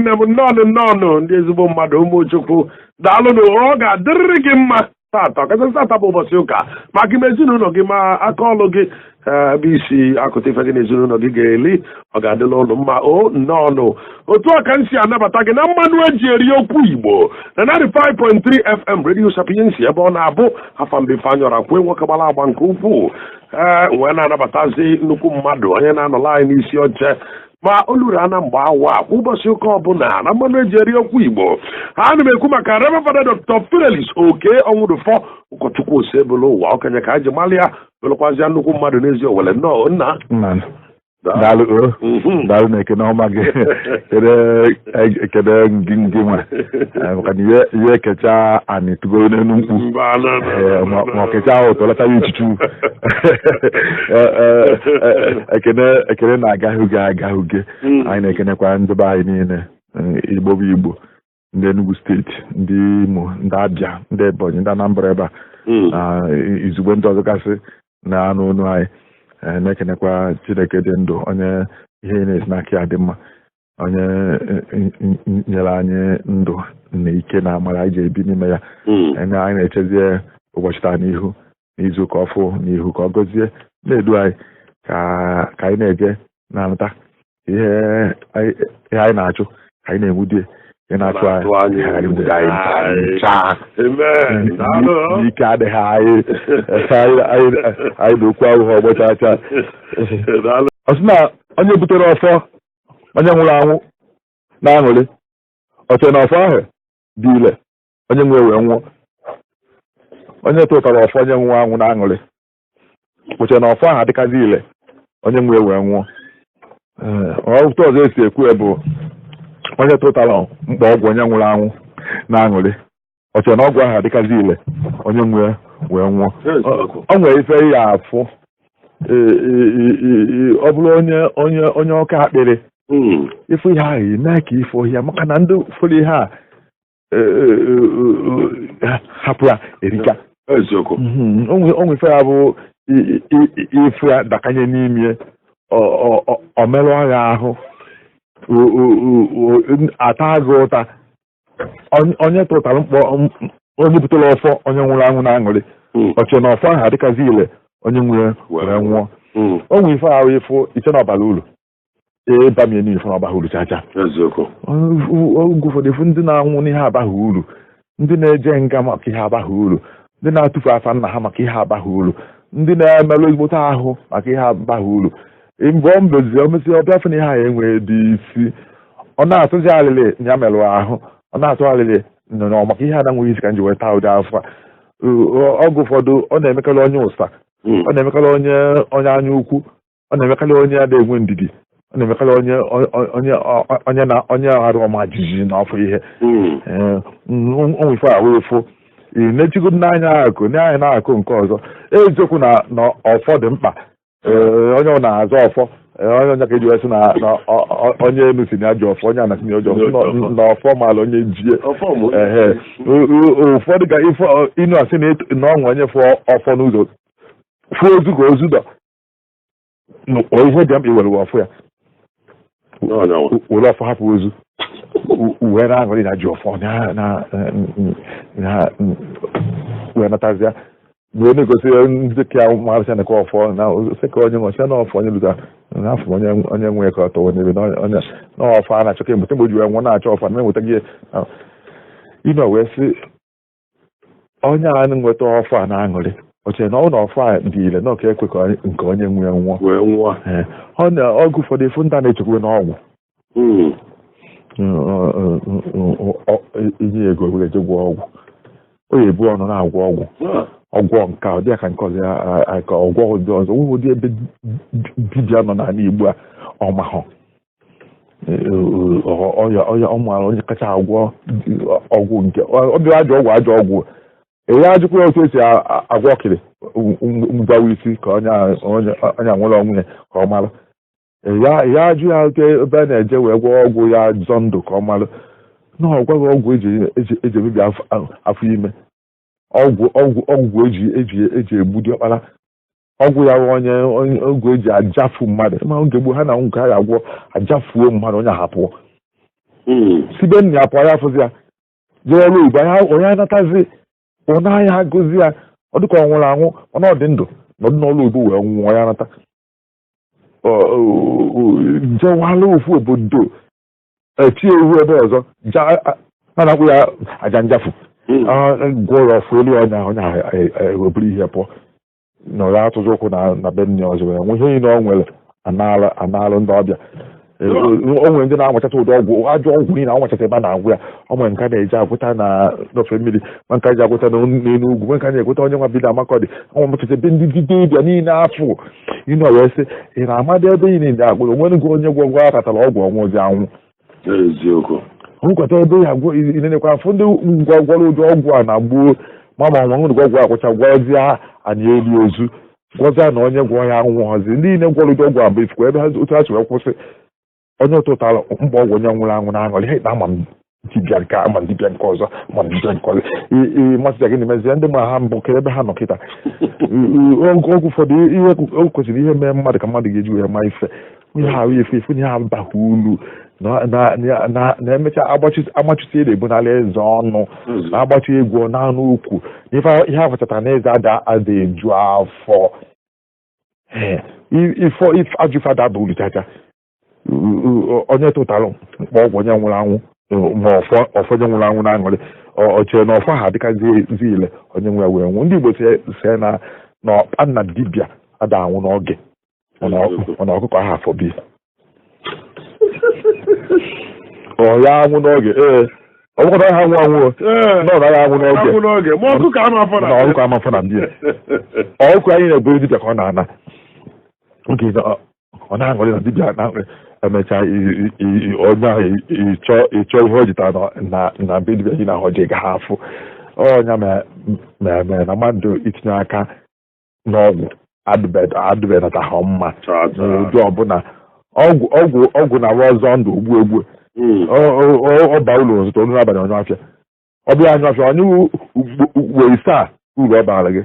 Ụmụnne m, nnọọnụ, nnọọnụ, ndị ezigbo mmadụ, ụmụ Chukwu, daalụnụ. Ọ ga-adịrịrị gị mma tata, ọkachasị tata bụ ụbọchị ụka, maka ime ezinụlọ gị ma aka ọlụ gị, ebe isi akụta ife gị na ezinụlọ gị ga-eli. Ọ ga-adịla ụnụ mma o. Nnọọnụ. Otu a ka m si anabata gị na mmanụ eji eri okwu Igbo na 95.3 FM Radio Sapientia, ebe ọ na-abụ afa mbe Ifeanyị kwue nwoke gbara agba nke ukwuu. Ee, wee na-anabatazi nnukwu mmadụ, onye na-anọla anyị n'isi oche ma oluru ana mgbe awa kwa ụbọchị ụka ọbụla na mmanụ eji eri okwu Igbo. Ha ana m ekwu maka Reverend Father Dr. Fidelis Oke Ọnwụrụfọ, ụkọchukwu Osebụlụ ụwa, okenye ka anyị ji malụ ya, bụrụkwazịa nnukwu mmadụ n'ezi Owele. Nnọọ, nna. Nna, daalụ o. Daalụ na ekene ọma gị. Ekene gị gị nwa. Maka na ihe ekecha anị tugoro n'elu nkwụ. Mba, no, no, no, ma no, ma no. kechaa ụtọ lata ya ichuchu. Ekene ekene na-agahụ gị agahụ gị. Anyị na-ekenekwa ndị be anyị niile, Igbo bụ Igbo, ndị Enugu Steeti, ndị Imo, ndị Abịa, ndị Ebonyi, ndị Anambra ebe a na izugbe ndị ọzọ gasị na-anụ onu anyị. Na-ekenekwa Chineke dị ndụ, onye ihe na-esi n'aka ya dị mma, onye nyere anyị ndụ na ike na amara anyị ji ebi n'ime ya. Anyị na-echezie ụbọchị taa n'ihu, n'izu ụka ọfụ n'ihu, ka ọ gọzie na-edu anyị ka anyị na-eje na-anata ihe anyị na-achụ, ka anyị na-enwudie ihe na-achụ anyị ghara inwude anyị ncha. Amen. Daalụ. N'ike adịghị anyị anyị na okwu ahụhụ ọgbọ chaa chaa. Daalụ. Ọ sị na onye butere ọfọ onye nwụrụ anwụ na-aṅụrị, ọ chere na ọfọ ahụ dị ile onye nwe wee nwụọ. Onye tụtara ọfọ onye nwụrụ anwụ na-aṅụrị, o chere na ọfọ ahụ adịkazi ile onye nwe wee nwụọ. Ee, otu ọzọ esi ekwu ya bụ onye tụtara mkpa ọgwụ onye nwụrụ anwụ na-aṅụrị, ọ chere na ọgwụ ahụ adịkazi ile onye nwe wee nwụọ. Ọ nwere ife ya afụ. Ọ bụrụ onye ọka akpịrị ịfụ ihe ahụ, ime ka ịfụ ohia, maka na ndị fụrụ ihe a hapụ ya erika. Eziokwu. Onwe ife ya bụ ịfụ ya dakanye n'ime ọ merụọ ya ahụ, ata gị ụta. Onye tụtara mkpọ, onye butere ọfọ onye nwụrụ anwụ na-aṅụrị, ọchị na ọfọ ahụ adịkazi ile onye nwere were nwụọ. O nwere ife ahụ ịfụ iche na ọbara uru ịbamie n'ife na ọbaghị uru chacha. Eziokwu. Oge ụfọdụ ịfụ ndị na-anwụ n'ihe abaghị uru, ndị na-eje nga maka ihe abaghị uru, ndị na-atụfu afa nna ha maka ihe abaghị uru, ndị na-emerụ ezigbote ahụ maka ihe abaghị uru. Mgbe ọ mbezie o mesịa ọbịa fụ na ihe a enweghị dị isi, ọ na-atụzi alịlị ya merụ ahụ, ọ na-atụ alịlị nọ maka ihe a na-enweghị isi ka m ji wee taa ụdị afọ a. Oge ụfọdụ ọ na-emekarị onye ụsa, ọ na-emekarị onye anya ukwu, ọ na-emekarị onye ada enwe ndidi, ọ na-emekarị onye onye na onye arụ ọma jijiji na ọfụ ihe. Onwe ife a wee fụ ị na-echigodo n'anya akụ n'anya na-akụ nke ọzọ. Eziokwu na ọfọ dị mkpa. Ee, onye ọ na-azọ ọfọ. Ee, onye ka eji wee sị na onye elu si na ya ji ọfọ, onye ana si na ya ji ọfọ, na ọfọ maala onye jie. Ọfọ mụ. Ehe, ụfọdụ ga ifo inu asị na na ọnwa onye fụọ ọfọ n'ụzọ fụọ ozu ka ozu dọ. Ihe dị mkpa iwere ọfọ ya N'ọnyanwa. Were ọfọ hapụ ozu wee na-aṅụrị na ji ọfọ na wee natazịa wee na-egosi ndị ka ya marịsịa na ka ọfọ na sị ka onye nwe sị na ọfọ onye luta n'afọ onye nwe ka ọ tọwa n'ebe na onye na ọfọ a na-achọ kemgbe o ji wee nwụọ na-achọ ọfọ na enweta gị ime wee sị onye a nweta ọfọ a na-aṅụrị, o chere na ọ na ọfọ a dị ile na ọka ekwe ka nke onye nwe nwụọ. Wee nwụọ. Ee, ọ na oge ụfọdụ efu ndị a na-echekwube n'ọgwụ inye ego were je gwọọ ọgwụ, o ya ebu ọnụ na-agwọ ọgwụ. Ọgwọ nke a, ọ dị ka nke ọzọ ya, ka ọgwọ ụdị ọzọ nwere ụdị ebe dibịa nọ n'ala Igbo a ọ mahụ ọya ọya ọ maara onye kacha agwọ ọgwụ nke ọ bịa ajọ ọgwụ ajọ ọgwụ ya ajụkwa ya otu esi agwọ ọkịrị mgbawa isi ka onye onye anwụrụ ọnwụ ya ka ọ mara ya ya ajụ ya otu ebe a na-eje wee gwọọ ọgwụ ya zọ ndụ ka ọ mara na ọ gwaghị ọgwụ eji emebi afọ ime, ọgwụ eji egbu diọkpara, ọgwụ ya bụ onye ọgwụ eji ajafu mmadụ. Ma oge gboo ha na nke ha ga-agwọ ajafuo mmadụ, onye ahapụọ. Si be nna ya pụọ, ya afụzi ya jee ọrụ oyibo, anya onye anatazi ọ naghị agụzi ya, ọ dịka ọ nwụrụ anwụ, mana ọ dị ndụ nọdụ n'ọrụ oyibo wee nwụọ. Ya nata jewala ofu obodo etie ewu ebe ọzọ a na-akpụ ya aja njafu, gwọọ ya ọfụ elu ọnya, onye ahụ eweburu ihe pụọ na ya atụzụ ụkwụ na be nne ọzọ wee nwee ihe niile ọ nwere analụ ndị ọbịa. O nwere ndị na-anwachacha ụdị ọgwụ, ajọ ọgwụ niile anwachacha ebe a na-agwụ ya. Ọ nwere nke a na-eji agwụta na n'ofe mmiri, nwe nke a ji agwụta n'elu ugwu, nwe nke a na-egwụta onye nwa bido amakọdị ọ nwachacha ebe ndị dibịa niile afụ ịnọ wee sị ị na-amadị ebe ị niile agwụ onwe gị, onye gwọ ngwa akatara ọgwụ ọnwụ ozi anwụ. Eziokwu. Nkwata ebe ya agwọ inenekwa afụ ndị gwọrọ ụdị ọgwụ a na gboo ma ma nwa ọgwụ akwụcha gwọzie anyị elu ozu, gwọzie na onye gwọ ya anwụghọzi. Ndị niile gwọrọ ụdị ọgwụ a bụ ifukwa ebe ha otu ha si wee kwụsị onye ụtụtara mkpa ọgwụ onye nwụrụ anwụ na-aṅụrị ha ama m dibịa nke ama m dibịa nke ọzọ, ama m dibịa nke ọzọ. Masịja gịnị mezie ndị ma ha mbụ kere ebe ha nọ kịta? Oge ụfọdụ ihe o kwesịrị ihe mee mmadụ ka mmadụ ga-eji wee ma ife ihe ahụ efu efu ihe abaghị uru na-emecha amachite na-ebu n'ala eze ọnụ na-agbachi egwu n'anụ ukwu na ihe afụchata na eze ada eju afọ. Ifo ajọ ife ada uru chacha. Onye tụtalụ mkpọ ọgwụ onye nwụrụ anwụ ma ọfọ onye nwụrụ anwụ na-aṅụrị, ọ chere na ọfọ ha adịkazi ile onye nwe wee nwụ. Ndị Igbo sie na ọkpa nna dibịa ada anwụ n'oge, mana ọkụkọ ahụ afọ bi ọ ya anwụ n'oge. Ee, ọ bụkwa ha anwụ anwụ na ọ naghị anwụ n'oge, ma ọkụkọ na ọkụkọ ama afọ na mbịa. Ọkụkọ anyị na-eburu dibịa ka ọ na-ana oge ọ na-aṅụrị na dibịa na-aṅụrị. Emechaa onye ahụ ịchọ ihe o jitara na be dibịa gị na ahụ ji gaghị afụ ọnya mere na mmadụ itinye aka n'ọgwụ adịbenata ha mma n'ụdị ọbụla. Ọgwụ na-arụ ọzọ ndụ ogbu egbu ọba ụlọ zụta ọnụ n'abalị onye afịa ọ bịa anyụ afịa onye ugbo ise a uru ọ baara gị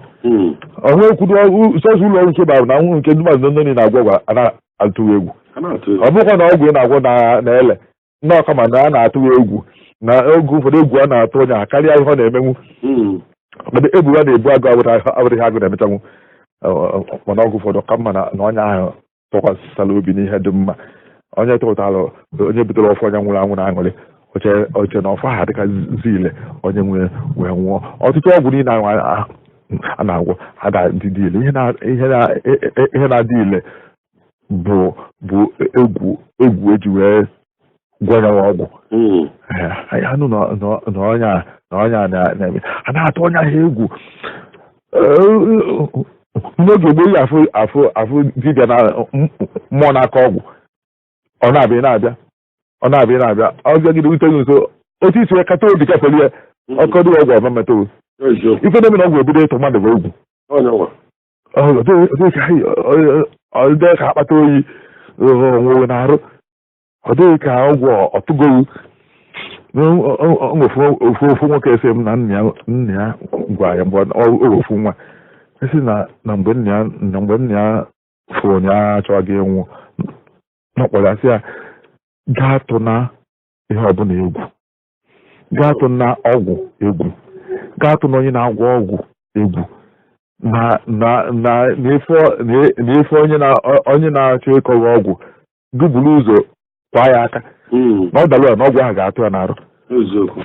onwe kwudo sọsọ ụlọ ọrụ nke bara na nwụ nke ndị mmadụ ndị na-agwọ ọgwụ a na-atụghị egwu. Ọ bụkwa na ọgwụ ị na-agwọ na-ele ndị ọka ma na a na-atụghị egwu na oge ụfọdụ egwu a na-atụ onye a karịa ihe ọ na-emenwu. Mana ebu a na-ebu agụ abụrụ ihe agụ na-emechanwu. Mana ọgwụ ụfọdụ ka mma na onye ahụ tụkwasịsara obi n'ihe dị mma. Onye tụtara onye butere ọfọ onye nwụrụ anwụ na-aṅụrị oche na ọfọ ahụ adịka zile onye nwere wee nwụọ. Ọtụtụ ọgwụ niile a na-agwọ adịdị ile. Ihe na-adị ile bụ egwu egwu eji wee gwọ ya ọgwụ anụ na ọnya na-eme a na-atụ ọnya ha egwu. N'oge gboo yi afụ afụ afụ dibịa na mmụọ na-akọ ọgwụ, ọ na-abịa na-abịa ọ na-abịa na-abịa ọ bịagide rute gị nso otu isi kata obi gafere ya ọkọdụ ọgwụ ọma metụ ife na-eme na ọgwụ ebido ịtụ mmadụ bụ egwu ọ dịghị ka akpata oyi onwe na-arụ, ọ dịghị ka ọgwụ ọtụgowu. Ofu ofu nwoke ese m na nna ya gwa ya mgbe ofu nwa esi na mgbe nna ya fụrụ ya achọghị ịnwụ n'ọkpọrọ ya sị ya gaa tụ na ihe ọbụla egwu, gaa tụ na ọgwụ egwu, gaa tụ na onye na-agwọ ọgwụ egwu, na ife onye na-achọ ịkọghị ọgwụ gụburu ụzọ kwa ya aka na ọ dalụ ya na ọgwụ ahụ ga-atụ ya n'arụ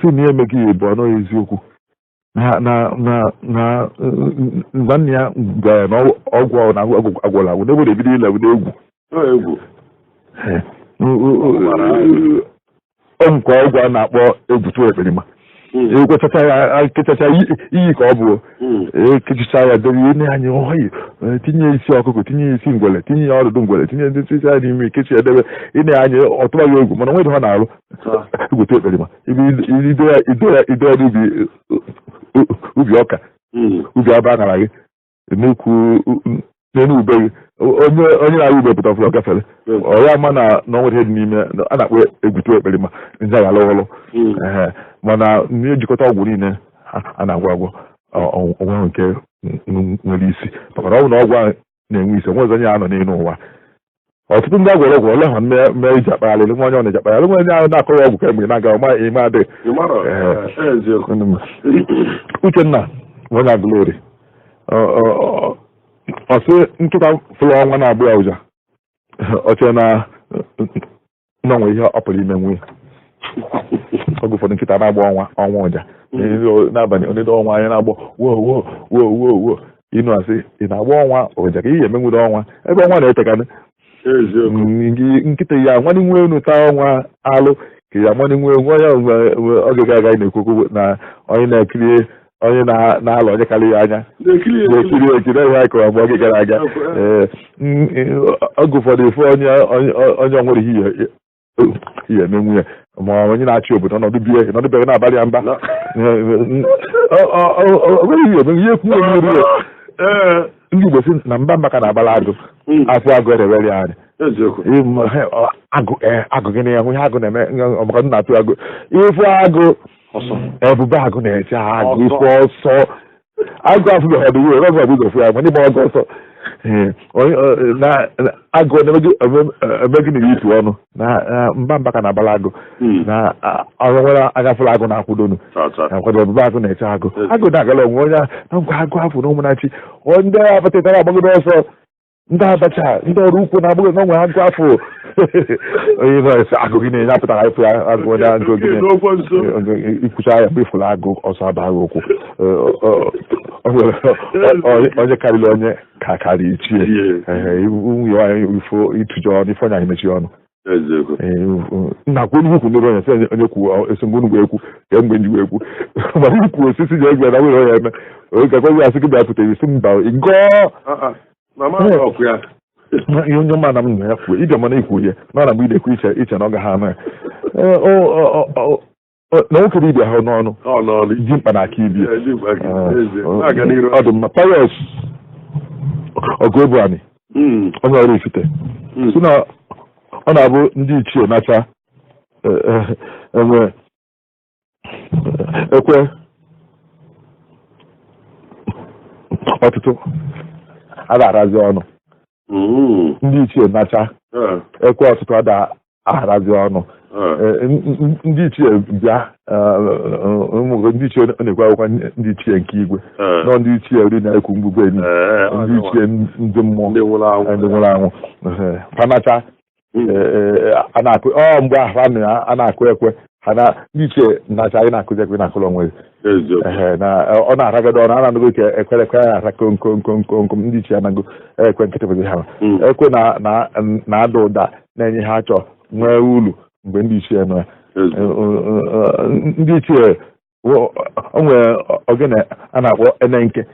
si na emeghị ya ebu ọnụ eziokwu na nwanne ya gwara ya na ọgwụ ahụ na agwụla agwụ n'ebe na-ebido ile n'egwu ọ nkwa ọgwụ a na-akpọ egwu tụọ ekperima ekwechacha ya kechacha iyi ka ọ bụ ekechicha ya debe ihe anya oyi tinye isi ọkụkọ, tinye isi ngwele, tinye ya ọdụdụ ngwele, tinye ndị tisi ya n'ime kechi ya debe ine anya ọtụba ya egwu mana nwedị ha na-arụ egwu tụọ ekperima ido ya n'ubi ubi ọka ubi aba aṅara gị n'ukwu n'elu ube gị onye na-arụ ube pụta ọfụla gafere ọ ya ma na na nwere ihe dị n'ime a na-akpọ egwutu ekperima nje aghara ọrụ. Mana na-ejikọta ọgwụ niile a na-agwọ agwọ onwe nke nwere isi maka na ọ bụ na ọgwụ ahụ na-enwe isi onwe ọzọ onye anọ n'elu ụwa. Ọtụtụ ndị agwọrọ ọgwụ ole ha mee iji akpagharị nwa onye ọ na-eji akpagharị nwa onye ahụ na-akọrọ ọgwụ kemgbe na-aga ọma ime adịghị. Ị mara. Ee. Eziokwu. Uchenna bụ onye Agụleri. Ọ sị nkịta fụrụ ọnwa na-agbụ ya ụja, ọ chere na na onwe ihe ọ pụrụ ime nwunye. Oge ụfọdụ nkịta na-agba ọnwa ọnwa ụja n'abalị, onedo ọnwa anya na-agbọ wo wo wo wo wo. Ịnụ asị ị na-agba ọnwa ụja ka ihe emenwudo ọnwa ebe ọnwa na-etekanị. Eziokwu. Nkịta ya nwanne nwe enu taa ọnwa alụ ka ya nwanne nwe nwe onye nwe oge gara aga anyị na-ekwu okwu na onye na-ekiri onye na-alụ onye karịrị ya anya na-ekiri ya. Na-ekiri ekiri ihe anyị kọrọ mgbe oge gara aga. Ee, oge ụfọdụ ife onye onye onwere ihe ihe emenwu ya, ma onye na-achị obodo ọnọdụ bie ọnọdụ bịara na-abalị ya mba. O nweghị ihe emenwu ihe ekwu enwuru ya. Ndị Igbo si na mba mba ka na-agbala agụ afọ agụ erewere ya anyị. Eziokwu. Agụ, agụ gịnị ya ihe agụ na-eme ọmaka ndị na-atụ agụ ifu agụ ọsọ. Ebube agụ na-eche agụ. Ọsọ. Ifu ọsọ agụ afụbeghị ọdụ wee ọgụ ọbụzọ fụ ya ma ndị gba ọgụ ọsọ. Ee, agụ na-eme gị na itu ọnụ na mba mba ka na-agbala agụ na ọrụ nwere anya fụrụ agụ na-akwụdonu. Cha cha. Na-akwado ebube agụ na-eche agụ agụ na-agala onwe onye na ngwa agụ afụ na ụmụnachi ndị abacha agbagoro ọsọ, ndị abacha, ndị ọrụ ukwu na-agbagoro na onwe agụ afụ onye na-ese agụ gị na-enye apụtara ịfụ ya agụ onye agụ gị n'okwu nso. Ikwucha ya mgbe ịfụrụ agụ ọsọ abaghị ụkwụ. O nwere onye karịrị onye ka karịa ichie. Nwunye nwaanyị ifo ịtụjọ ọnụ ife onye anyị mechie ọnụ. Eziokwu. Nna kwuo onye ukwu nụrụ onye sị onye kwuo esomgbe unu ekwu ka mgbe nji wee kwu mana ikwu osisi ji egbe na nwere onye eme oge akwa asị gị bịa pụtara isi mba gọọ. Ah, ah. Mama ọkụ ya. Ihe onye ọma na m nọ ya kwuo ije mana ikwu ihe na na mgbe ị na-ekwu iche iche na ọ gaghị anụ ya. Ee, na nwoke dị ibe ha n'ọnụ Ọ n'ọnụ. ji mkpa na aka ibie. Ji mkpa aka. Ezi. Na-aga n'iru. Ọ dị mma. Pius Ọgụebuani, onye ọrụ ifite, si na ọ na-abụ ndị ichie nacha enwe ekwe ọtụtụ a na-arazi ọnụ. Ndị ichie nacha ekwe ọtụtụ ada arazi ọnụ. Ndị ichie bịa, ụmụ ndị ichie na-ekwu akwụkwọ ndị ichie nke igwe nọ ndị ichie ori na-ekwu mgbugbe enyi ndị ichie ndị mmụọ ndị nwụrụ anwụ. Ndị nwụrụ anwụ. Panacha a na-akụ ọ mgbe ahụ a na-akụ ekwe ha na ndị ichie nacha anyị na-akụzi ekwe na-akụrụ onwe gị. Eziokwu. Ehe, na ọ na-aragado ọnụ a na-anụgo ka ekwere ekwe na-ara kom kom kom kom kom ndị ichie anago ekwe nkịtị bụzi ha ekwe na na na-ada ụda na-enye ha achọ nwee ulu mgbe ndị ichie nọ ya. Eziokwu. Ndị ichie o nwere ogene a na-akpọ enenke.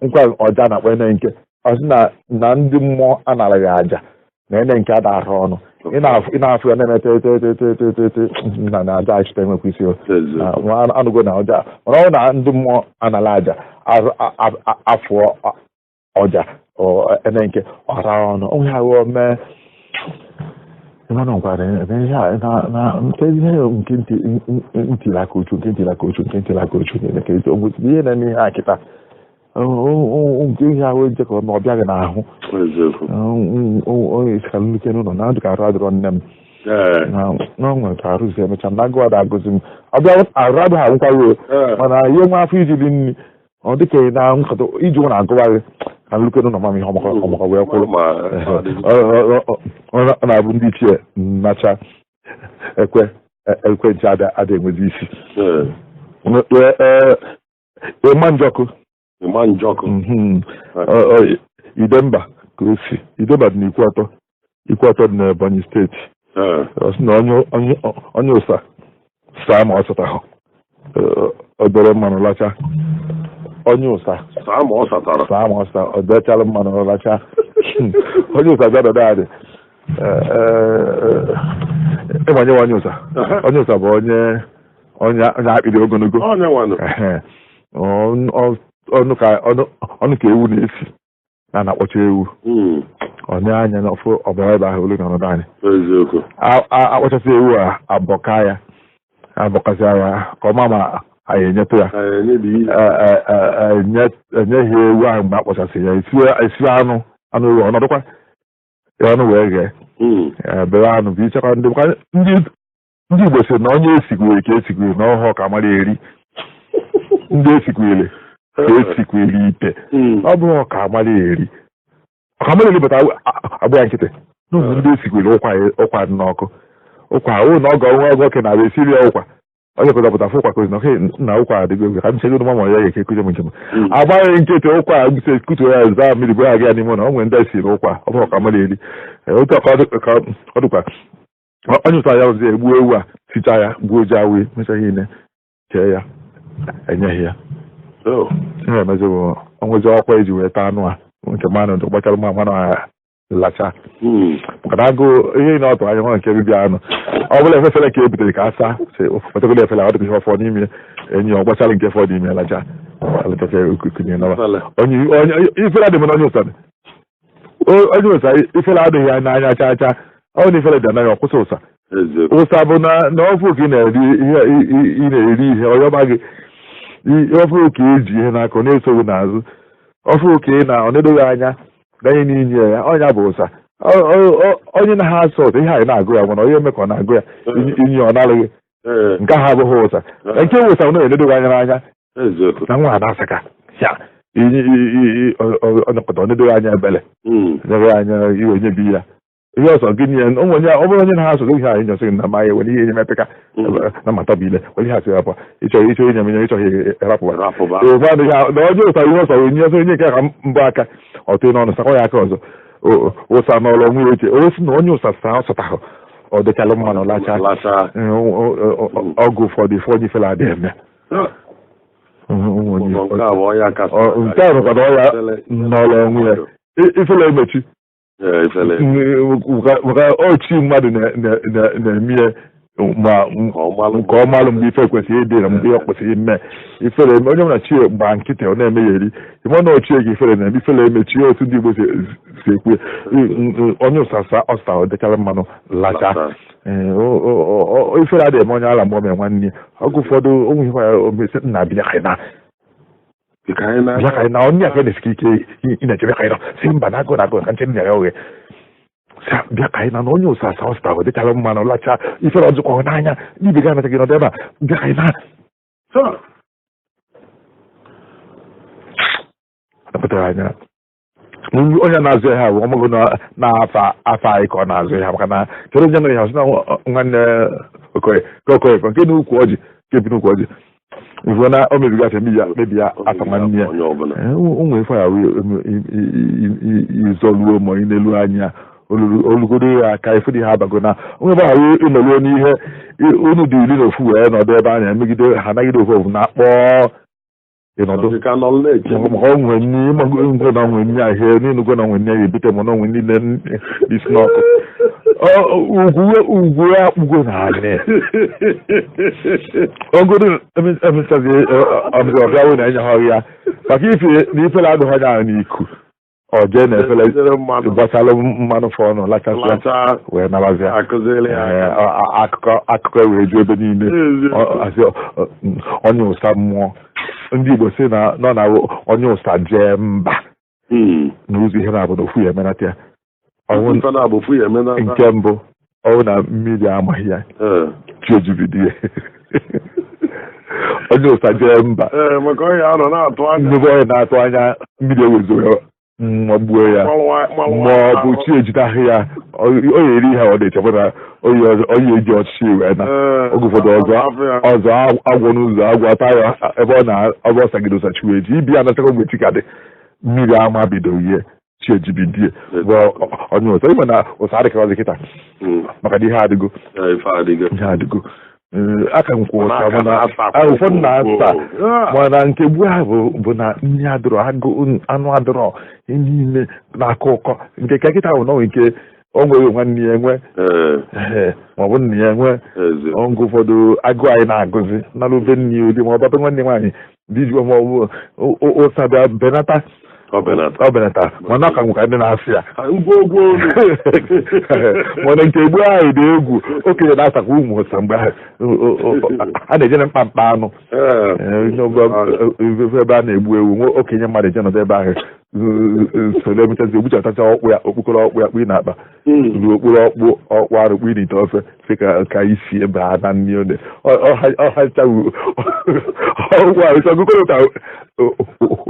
Nkwa ọja a na-akpọ enenke ọ sị na na ndị mmụọ anaraghị aja na enenke ada arụ ọnụ ị na-afụ ya na-eme te te te te te te te na na aja achịta enwekwa isi o. Eziokwu. Anụgo na ọja mana ọ na ndị mmụọ anara aja afụọ ọja enenke ọra ọnụ onwe ha ghọọ mee ịmanụ nkwara eme ihe a na nke ihe nke ntị ntiri aka ochu nke ntiri aka ochu nke ntiri aka ochu niile ka ezi onwesịrị ihe na-eme ihe a kịta nke ihe ahụ ejekọ na ọ bịaghị n'ahụ. Eziokwu. Onye isi ka nnukwu n'ụlọ na ndụ ka arụ adịrọ nne m na ọ nwere ka arụzi emecha na agụụ ada agụzi m ọ bịa arụ adịghị anwụkwa o mana ihe nwa afọ iji dị nri ọ dịka ị na nkata iji nwa na-agụwa gị ka nnukwu n'ụlọ ma m ihe ọmụkọ ọmụkọ wee kwụrụ. Ma Ọ na-abụ ndị ichie nnacha ekwe ekwe nche ada enwezi isi. Ịma njọkụ. Ịma njọkụ. Idemba ka o si Idemba dị n'ikwu atọ ikwu atọ dị n'Ebonyi steeti. Ọ sị na onye ụsa saa ma ọ satahụ obere mmanụ lacha onye ụsa saa ma ọ satara. Saa ma ọ sata ọ dechala mmanụ lacha onye ụsa bịa dọdọ adị ịmanye onye ụsa. Onye ụsa bụ onye onye onye akpịrị ogologo. Onye nwanụ. Ehe. Ọnụ ka ewu na-esi na na-akpọcha ewu. Ọ na-anya n'ọfụ ọbara ebe ahụ olu na ọnọdụ anyị. Eziokwu. Akpọchasị ewu a abọka ya abọkasịa ya ka ọ ma ma anyị enyetụ ya. Anyị enyebi ihe. Enyeghị ewu ahụ mgbe akpọchasị ya esi anụ anụ ewu ọnọdụkwa. Ya ọnụ wee ghee. Bere anụ bụ ichekwa ndị maka ndị Igbo sị na onye esikwere ka esikwere na ọhụụ ka mara eri. Ndị esikwere ka esikwere ite. Ọ bụrụ ọka mara eri, ọka mara eri bụta agbụ ya nkịtị n'ụmụ ndị esikwere ụkwa ụkwa dị n'ọkụ ụkwa o na ọgọ nwa ọgọ oke na-abịa esiri ya ụkwa onye pụta pụta fụ ụkwa kozi na oke nna ụkwa adịgo egwu ka m chegodo ma ya ga-eke kuje m njem agbaghị nkịtị ụkwa gbuse kutuo ya zaa mmiri bụ ya ga n'ime ụlọ. O nwere ndị esiri ụkwa ọ bụrụ ọka mara eri. Otu a ka ọ dịkwa onye ụta ya ọzọ egbuo ewu a sichaa ya gbuo ji awụ mecha ihe niile kee ya enyeghị ya. Ihe emezi bụ onwezi ọkwa eji wee taa anụ a nke mmanụ dị gbachara mma mmanụ a lacha maka na agụụ ihe na ọtụ anya nwa nke bibia anụ ọ bụla efefere ka e butere ka a saa sị wetakọla efere ọ dịka ihe ọfọ n'ime enyi ọ gbachara nke fọ n'ime lacha alachacha kunye nawa. Efere. Onye onye ifere adịghị m n'onye ụsa onye ụsa ifere adịghị ya n'anya chaa chaa ọ na ifere dị n'anya ọ kwụsị ụsa. Ụsa bụ na ọfụ ka ị na-eri ihe ị na-eri ihe ọyọba gị ọfụ ka iji ihe n'aka ọ na-esoghi n'azụ ọfụ ka ị na ọ na-edoghị anya ganye n'inye ya ọnya bụ ụsa. Onye na ha asọ ụsa ihe anyị na-agụ ya mana onye eme ka ọ na-agụ ya inye ọ narụghị nke ahụ abụghị ụsa. Nke bụ ụsa na enedoghị anya n'anya na nwa a na-asaka ya ọ nedoghị anya ebele nyeghị anya iwe nyebi ya ihe ọsọ gị nye ụmụ onye ọ bụrụ onye na-ha asọ ihe anyị nyọsị gị na ma ya were ihe enyemepeka na mata bụ ile were ihe asị ya pụọ ịchọghị ịchọghị inye m nye ịchọghị ịrapụwa. Rapụba. Ee, mmadụ ya na onye ụsa ihe ọsọ wee nye ọsọ onye nke ka mbụ aka ọ tụọ n'ọnụ sakwa ya aka ọzọ ụsa n'ọlụ onwe ya oche o si na onye ụsa saa ọsọtahụ ọ dịchalụ mmanụ lachaa. Lachaa. Ee, ọgụ ụfọdụ ife onye ifele adịghị eme. Ụmụ onye Nke a bụ ọya kasị. Nke a bụkwa na ọya n'ọlụ onwe ya ifele emechi. Ee, ifele. Maka ochi mmadụ na-eme ya ma Ka ọ malụ. nke ọ malụ mgbe ife kwesịrị ịdị na mgbe ọ kwesịrị ime ifere eme onye ọbụla chi gba nkịtị ọ na-eme ya eri ịma na ochie gị ifere na-eme ifere emechi otu ndị Igbo si ekwu ya. Onye ụsasa ọsa ọ dịchara mmanụ lacha. Lachaa. Ee, ifere adịghị eme onye ala mgbe ọ mee nwanne ya oge ụfọdụ onwe ihe ya omesi nna bịa ka anyị na Ka anyị na bịa ka anyị na onye aka na-esike ike ị na-echebe ka anyị nọ si mba na agụụ na agụụ ka nche nna ya oghe sị bịa ka anyị na na onye ụsasa ọsụta ọ dịchara mmanụ lacha ifere ọzọkwa n'anya n'ibe gị anataghị nọdụ ebe a bịa ka anyị na napụtara anya onye na-azụ ihe bụ ọmụgụ na-afa afa anyị ka ọ na-azụ ihe maka na kedu onye nọ ihe ọsị na nwanne Okoye ka Okoye nke n'ukwu ọjị nke bi n'ukwu ọjị ifu na o mebiga afọ mebi ya mebi ya afa nwanne ya. Onye ọbụla. Ụmụ ife ya ịzọluo ma ị n'elu anya olugodo ya aka ife dị ha abago na onwe ebe ahụ ịnọruo n'ihe unu dị 14 wee nọdụ ebe a na-emegide ha nagide ofu ofu na-akpọ ịnọdụ Ka nọ na-eche. Maka onwe nni ịmago na onwe nni ahịa n'ịnụgo na onwe nni ya ebute ma na onwe niile isi n'ọkụ ugwu ugwu ya akpụgo na anị ogodo emechazi ọbịa na enye ha ya maka ife na ifele adịghị onye ahụ n'iku ọ jee na efele Jere mmanụ. gbachalụ mmanụ fọnụ lachasịa Lachaa. wee nabazịa. Akụziri ya Ee, aka. akụkọ wee ju ebe niile. Eziokwu. Asị, onye ụsa mmụọ ndị Igbo si na nọ na onye ụsa jee mba n'ụzọ ihe na-abụ na ofu ya emenata ya Ife na-abụ ofu ya emenata. Nke mbụ ọnwụ na mmiri amaghị ya chi ejibido ya onye ụsa jee mba. Ee, maka onye anọ na-atụ anya. Nnukwu onye na-atụ anya mmiri ewezo ya magbuo ya ma ọ bụ chi ejidahụ ya ọ ya eri ihe ọ na-echekwa na onye eji ọchịchị wee na oge ụfọdụ ọzọ ọzọ agwọ n'ụzọ agwọ ata ya ebe ọ na ebe ọ sagide ụsa chi wee ji ibi ya nachakwa mgbe chi ka dị mmiri ama bido ihe chi ejibidie bụ onye ụsa ịma na ụsa adịkarazi kịta maka na ihe adịgo. Ife adịgo. Ihe adịgo. Ee, aka nkwa ụsa Mana aka mana na-asa ụfọdụ na-asa mana nke gboo ahụ bụ na nri adịrọ agụ anụ adịrọ ihe niile na-akọ ụkọ nke ka kịta bụ na ọ nwere nke o nwere nwanne ya enwe ee, ma ọ bụ nna ya enwe oge ụfọdụ agụ anyị na-agụzi nara ube nne ya ụdị ma ọ bata nwanne nwaanyị dị ji ma ọ bụ ụsa bịa benata. Ọ benata. Ọ benata, mana ọ ka nwekwa ndị na-asụ ya. Ngwongwo olu. Mana nke gboo ahụ dị egwu. Okenye na-asakwa ụmụ ụsa mgbe ahụ a na-eje na mkpa mkpa anụ. Onye ọbụla ebe a na-egbu ewu nwe okenye mmadụ eje nọdụ ebe ahụ soro emechasị ogbuchatacha ọkpụ ya, okpokoro ọkpụ ya kpụ na akpa ruo okporo ọkpụ ọkpụ arụ kpụ n'ite ofe sị ka isi ebe a na nri one ọhacha ọkpụ ahụ sọ gụkọrọ ka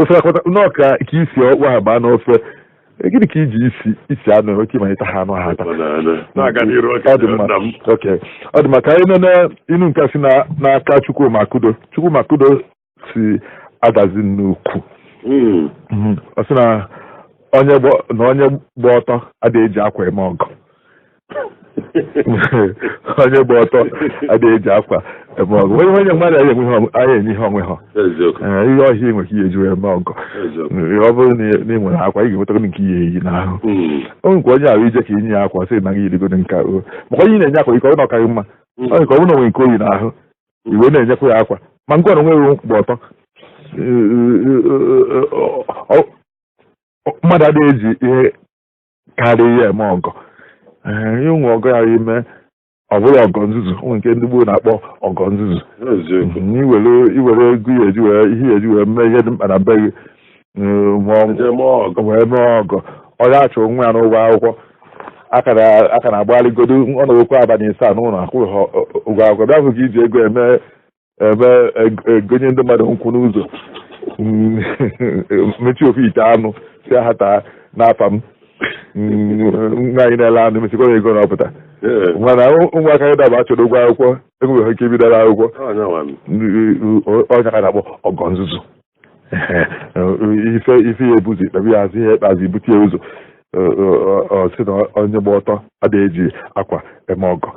ofe akọta nọọ ka isi ọkpụ ahụ baa n'ofe. Gịnị ka iji isi anụ enweta ịmalite ha anụ ha ata? Na-aga n'iru. Ọ dị mma. Nna m. Ok, ọ dị mma. Ka anyị nene inu nke si n'aka Chukwuma Kudo. Chukwuma Kudo si adazi nnukwu. Ọ sị na onye na onye gba ọtọ adịghị eji akwa eme ọgọ. Onye gba ọtọ adịghị eji akwa eme ọgọ. Onye mmadụ anyị enwe anyị enye ihe onwe ha. Eziokwu. Ee, ihe ọhịa enwe ka ihe eji wee mee ọgọ. Eziokwu. Ọ bụrụ na ị nwere akwa, ị ga-enweta nke ihe eyi n'ahụ. O nwekwa onye ahụ ije ka inye ya akwa, sị na gị yirigodo nke o maka onye ị na-enye akwa ike ọ na ọkaghị mma. Ọ ka ọ bụrụ na o nwere nke oyi n'ahụ, iwe na-enyekwa ya akwa ma ngwa na onweghị gba ọtọ. Mmadụ adịghị eji ihe karịa ihe eme ọgọ. Ee, ihe ụmụ ọgọ ya ime ọ bụrụ ọgọ nzuzu, ụmụ nke ndị gboo na-akpọ ọgọ nzuzu. Iwere ego ya eji wee ihe ya eji wee mee ihe dị mkpa na be gị, ma Eje mee ọgọ. Wee mee ọgọ. Ọ ya achọ onwe ya n'ụgwọ akwụkwọ aka na-agbagharịgodo ọnọdụkwa abalị 7 n'ụlọ akwụghị ha ụgwọ akwụkwọ, bịa hụ ka iji ego eme eme egonye ndị mmadụ nkwụ n'ụzọ, mechie ofu ite anụ si ha taa n'afa m. Nwa anyị na-ele anụ mechikwa ya ego na ọpụta. Mana ụmụaka anyị daba achọrọ ụgwọ akwụkwọ, enweghị ike ibidoro akwụkwọ. Onye nwa m. Ọnya ka na-akpọ ọgọ nzuzu. Ife ya ebuzi ikpebi ya azụ ihe ikpeazụ ibute ya ụzọ. Ọ sị na onye gba ọtọ adịghị eji akwa eme ọgọ.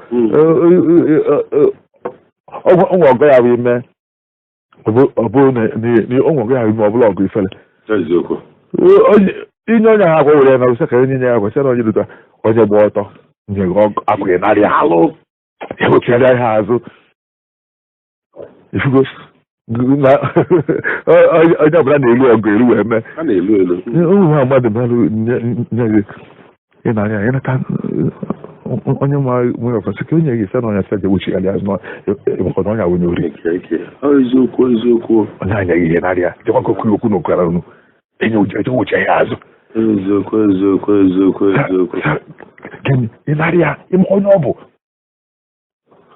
Ụmụ ọgọ ya bụ ime ọ bụrụ na ụmụ ọgọ ya bụ ime ọ bụla ọgụ ifele. Eziokwu. Inye onye ahụ akwa were ya na ụsị ka onye nye ya akwa sị na onye dụta onye gba ọtọ nye gị akwa ị narị Alụ. ewechigharịa ihe azụ ifugo na onye ọbụla na-elu ọgụ elu wee mee. A na-elu elu. Ụmụ ha mmadụ mmadụ nye gị ị na-anya ịnata onye nwa nwere ọkọsị ka onye gị sị na onye sị ewechigharịa azụ maka na onye awụ onye ori. Ike ike. Ọ eziokwu, eziokwu. Onye anya gị ihe narịa jekwa ka okwu okwu na okwara unu enye ewuchi ya azụ. Eziokwu, eziokwu, eziokwu, eziokwu. Gịnị ị narịa ịma onye ọ bụ?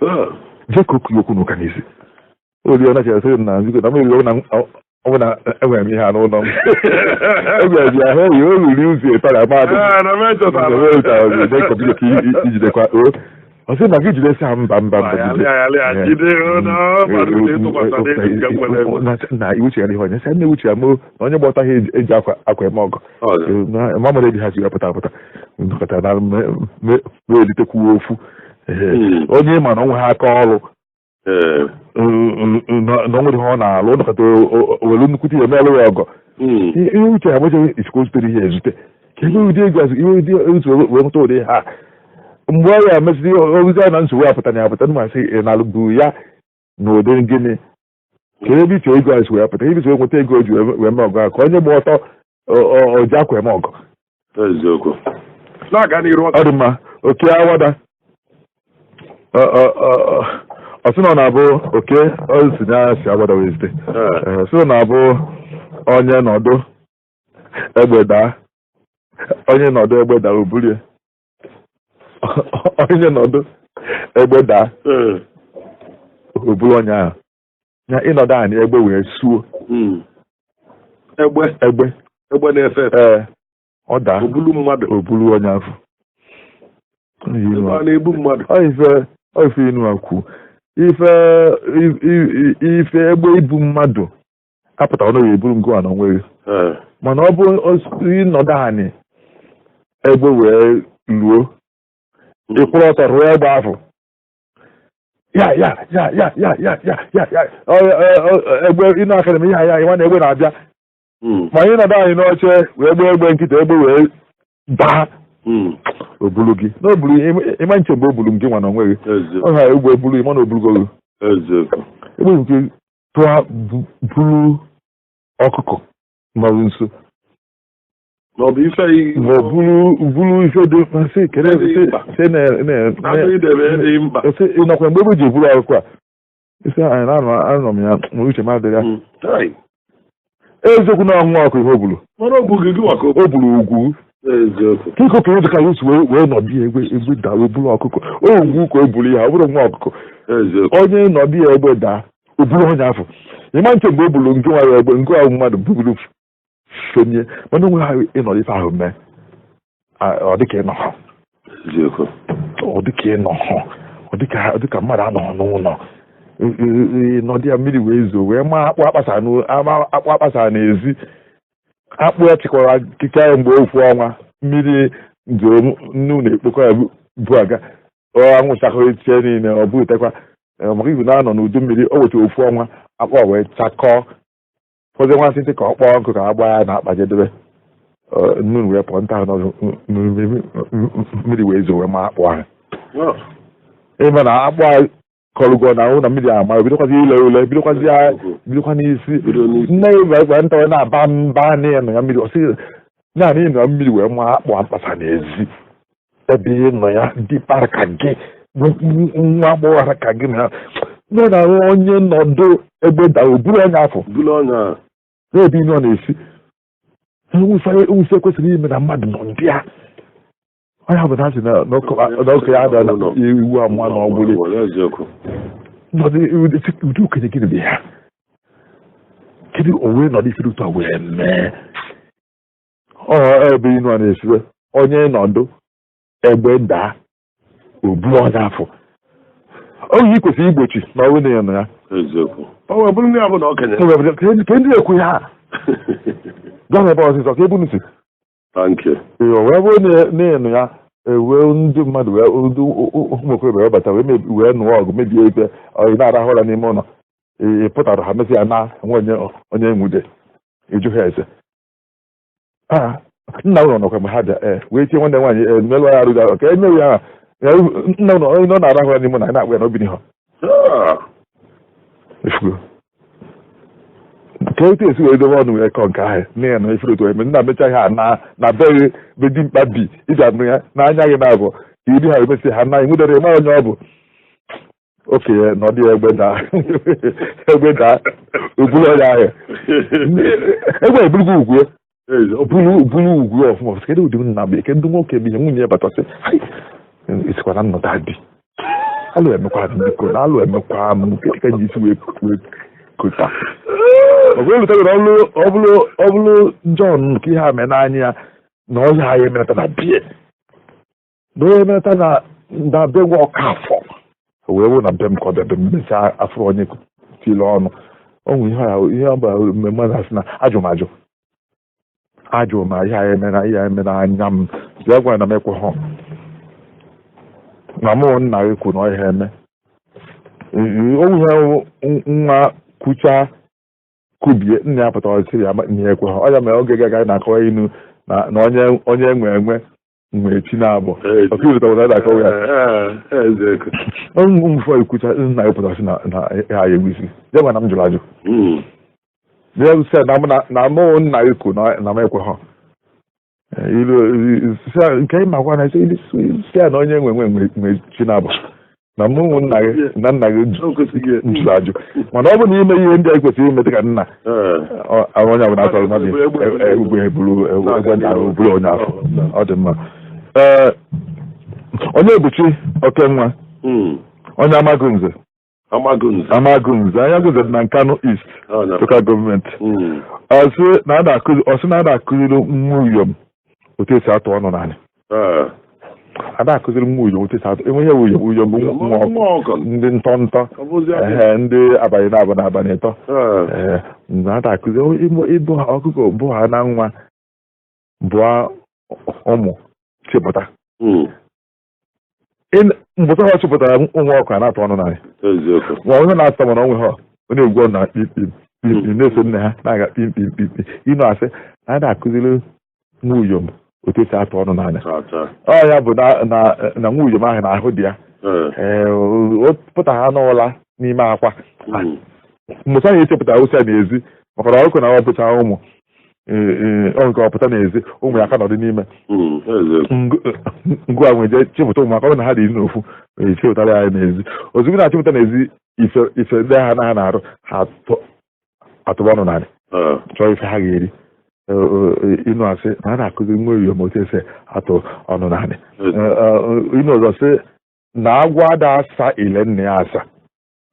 Ha. Jee ka okwu okwu n'ụka n'isi oriọna chere sị na nzuko na mmiri na ọ bụ na enwere m ihe a n'ụlọ m enwere m ya ha eyi o ruru ụzọ ịtọ na mmadụ. Ee, na m echetara. Ijidekwa o ọ sị na gị jidesi ha mba mba mba. Alị alị alị jide o na mmadụ ịtụkwasị n'elu nke nwere enwe. Na iwuchi ya ihe onye sị na ewuchi ya mo na onye gba ọtọ ha eji akwa eme ọgọ. Ọ dị. Ma mara ebi ha si wepụta apụta ndọkọta na melitekwu ofu. Onye ma na onwe ha aka ọrụ na o nwere ihe ọ na-alụ ndọkọta were nnukwute ihe melụ ya ọgọ. Ihe uche ha gbacheghị isikwa zutere ihe ezute ka ihe ụdị ego azụ ihe ụdị otu wee nweta ụdị ha mgbe ọ ya mesịrị ozi a na nsogbu apụta na apụta ndị masị ị na-alụbu ya na ụdị gịnị ka ebe iche ego a si wee pụta ebe isi wee nweta ego o ji wee mee ọgọ a ka onye gba ọtọ o ji akwa eme ọgọ. Eziokwu. Na-aga n'iru. Ọ dị mma. Oke awada ọ sị na ọ na-abụ oke ọ si na si awada wee zite. Ee, sị na ọ na-abụ onye nọdụ egbe daa, onye nọdụ egbe daa obulie, onye nọdụ egbe daa oburu onye ahụ ya ịnọdụ anị egbe wee suo. Egbe. Egbe. Egbe na-efe efe. Ee, ọ daa. Obulu mmadụ. Oburu onye ahụ. Ebe a na-ebu mmadụ. Ọ ife inu a kwu ife ife egbe ibu mmadụ apụtara na ọ ga-eburu ngụ a na onwe gị. Mana ọ bụ ịnọdụ anị egbe wee luo ịkwụrụ ọtọ rụọ egbe ahụ ya ya ya ya ya ya ya ya ya egbe ịnụ aka na ya ya ịma na egbe na-abịa. Ma anyị nọdụ anyị n'oche wee gbee egbe nkịta egbe wee baa obulu gị na obulu ịma nche mgbe obulu gị nwa na onwe gị. Eziokwu. Ọ ha egbe ebulu ịma na obulugo gị. Eziokwu. Egbe nke tụọ buru ọkụkọ nọrọ nso. Ma ọ bụ ife Ma ọ buru ife dị mkpa sị kere Dị sị mkpa. sị na Na idebe dị mkpa. sị ị nọkwa mgbe egbe ji eburu ọkụkọ a, isi anyị na-anọ anọ m ya ma uche m adịghị ya. Hai. Eziokwu na ọnwụ ọkụ ihe o buru. Mana ọ bụghị gị maka O buru ugwu. Eziokwu. Ka okenye dị ka ya si wee nọdụ ya, egbe daa wee buru ọkụkọ o ugwu ka o buru ya, ọ bụrụ nwa ọkụkọ. Eziokwu. Onye nọdụ ya, egbe daa, o buru onye afọ. Ịma nche mgbe o buru nke nwa ya egbe nke ahụ mmadụ buru fenye, mana onwe ha ịnọdụ ife ahụ mee ọ dịka ịnọ ha. Eziokwu. Ọ dịka ịnọ ha, ọ dịka mmadụ anọghị n'ụlọ. Nọdụ ya, mmiri wee zoo wee maa akpụ akpasa akpụ akpasa n'ezi, akpụ ya chịkwara kike ya mgbe ofu ọnwa mmiri zoo, nnu na-ekpokọ ya bu aga, ọ anwụchakọ etie niile, ọ bụtekwa maka ibu na-anọ n'udu mmiri. O wetara ofu ọnwa, akpụ a wee chakọọ, fọzie nwantịntị ka ọ kpọọ nkụ ka a gbaa ya na akpa jedebe. Nnu wee pụọ nta ahụ n'ọzọ, mmiri wee zoo wee maa akpụ ahụ. Ịma na akpụ a kọrụgo na ahụ na mmiri ama, bidokwazi ile ule, bidokwazi bidokwa n'isi. Bido n'isi. Nne ya wee gwa nta wee na-aba mba na ya nọ ya mmiri, ọ sị naanị ịnọ mmiri wee maa akpụ mkpasa n'ezi ebe ị nọ ya dị kpara ka gị nwa agbọghọ ka gị na ya nọ na onye nọdụ ebe dara oburu onye afọ. Bulu ọnya. N'ebe ị nọ na-esi ewufe kwesịrị ime na mmadụ nọ ndị a onye bụ na asị na n'ọkụ ya ada iwu ama na ọgbụlị. Eziokwu. Nọdụ ụdị okenye gịnị bụ ya, kedu o wee nọdụ ifere ụtọ wee mee ọ ebe ị nọ na-esiwe onye nọdụ egbe daa oburu onye afọ oge ị kwesịrị igbochi na ọnwụ na ya nọ ya. Eziokwu, ọ wee bụrụ ndị a bụ na okenye. Ka ndị na-ekwu ya gaa n'ebe ọsịsọ ka ebunu si. Thank you. Ee, o wee bụrụ na ịnụ ya ewee ndị mmadụ wee ndị ụmụ okorobịa wee bata wee nụọ ọgụ mebie ife, ọ ị na-arahụ ụra n'ime ụlọ, ị pụtara ha mesị ya na nwe onye onye nwude ịjụ ha ese a nna ụlọ nọkwa mgbe ha bịa ee wee tie nwanne nwaanyị ee melụọ ya arụ ka emewe ya nna ụlọ onye nọ na-arahụ ụra n'ime ụlọ anyị na-akpụ ya n'obi ha. Efugo ka etu esi wee dobe ọnụ wee kọọ nke ahụ nne ya na efere otu eme nna mecha ha na beghị be dimkpa bi ịbịa nụ ya n'anya gị na-abụ ka iri ha emesi ha na enwudere ịma onye ọ bụ okenye na ọ dị egbe daa, egbe daa obulu onye ahụ, egbe eburugo ugwu bulu bulu ugwu ọfụma. Kedu ụdị nna bụ kedu nwoke bụ ihe nwunye ya batasị esikwa na nnọta di alụ emekwa m, biko na alụ emekwa m, kedu ka ji isi wee kota ọ bụrụ lutegoro ọlụ ọ bụrụ John ka ihe a mee n'anya ya na ọya ya emenata na bie na onye emenata na be nwa ọka afọ wee wụ na be m ka ọ bịa be m mechaa afụrụ onye tili ọnụ ọ nwere ihe a ihe ọ bụ mmemme na-asị na ajụ m ajụ m ihe a eme na ihe a eme n'anya m bịa gwa na m ekweghọ na mụ nna gị kwu na ọ ihe eme onwe ihe nwa kwuchaa kubie nna ya pụtara sịrị ya na ya ekweghọ ọ ya mere oge ga na-akọwa inu na onye enwe enwe nwee chi na-abụ ọkairuta na-akọwa ya. Eziokwu. Ụmụ ekwucha nna ya pụtara sị na ya egwusi ya gwa na m jụrụ ajụ ya sị na mụ na mụ nna gị kwu na m ekweghọ ilu nke ị makwa na sị ya na onye nwe nwe nwe chi na-abụ na mụ nna gị na nna gị O kwesịghị. jụrụ ajụ, mana ọ bụ na ime ihe ndị a kwesịrị ime dịka nna onye ọbụla atọrọ mmadụ egbe eburu egbe nta buru onye afọ ọ dị mma. Ee, onye ebuchi oke nwa onye Amagunze. Amagunze. Amagunze, Amagunze dị na Nkanu East Ọ na- Local Government. Ọsị na a na-akụzi ọsị na a na-akụziri nwa uyom otu esi atụ ọnụ n'ala. A na-akụziri nwa uyom otu esi atụ enwe ihe uyom uyom bụ nwa ọkụ Nwa ọkụ. Ndị ntọntọ. Ọ bụzi aka. Ehe, ndị abalị na-abụ na abalị ịtọ. Ee, na a na-akụzi ịbụ ha ọkụkọ bụ ha na nwa bụọ ụmụ chịpụta. Mgbe ha chịpụtara ụmụ ọkụ a na-atụ ọnụ n'ala. Eziokwu. Ma onye na-atọ mana onwe ha ọ na-egwu ọnụ na kpim kpim kpim kpim na-eso nne ha na-aga kpim kpim kpim kpim ịnụ asị na a na-akụziri nwa uyom otu esi atụ ọnụ n'anya. Taa taa. Ọ ya bụ na nwa uyom ahụ na-ahụ dị ya. Ee, o pụta ha n'ụla n'ime akwa. Mgbe ha echepụtara osi a n'ezi maka na ọkụ na ọ bụcha ụmụ Ọ nke ọ pụta n'ezi, ụmụ ya ka nọdụ n'ime. Eziokwu. Ngwa nwe jee chịpụta ụmụaka, ọ bụrụ na ha dị 14, echepụtara ya n'ezi. Ozugbo na-achịpụta n'ezi, ife ife ndị ha na ha na-arụ ha atụba ọnụ narị chọọ ife ha ga-eri. Ịnụ asị na a na-akụziri nwa uriom otu esi atụ ọnụ narị. Ịnụ ọzọ sị na agwọ ada asa ile nna ya asa.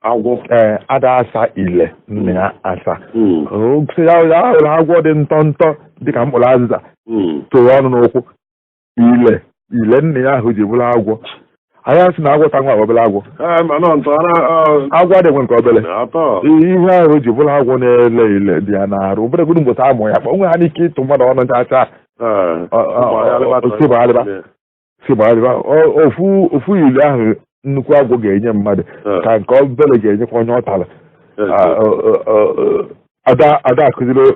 Agwọ. Ee, ada asa ile nna ya asa. O sị ya ya hụrụ agwọ dị ntọ ntọ dịka mkpụrụ azịza tụrụ ọnụ n'ụkwụ ile ile nna ya ahụ ji bụrụ agwọ. Anyị asị na agwọ ta nwa obere agwọ. Ee, mana ntọ na Agwọ adịghị nwe nke obere. Atọ. Ihe ahụ ji bụrụ agwọ na-ele ile dị ya n'arụ obere godu mgbota amụ ya kpọ onwe ha n'ike ịtụ mmadụ ọnụ chacha. Si gbagharịba ofu ofu ile ahụ nnukwu agwọ ga-enye mmadụ ka nke obere ga-enyekwa onye ọ tara. Ada ada akụziri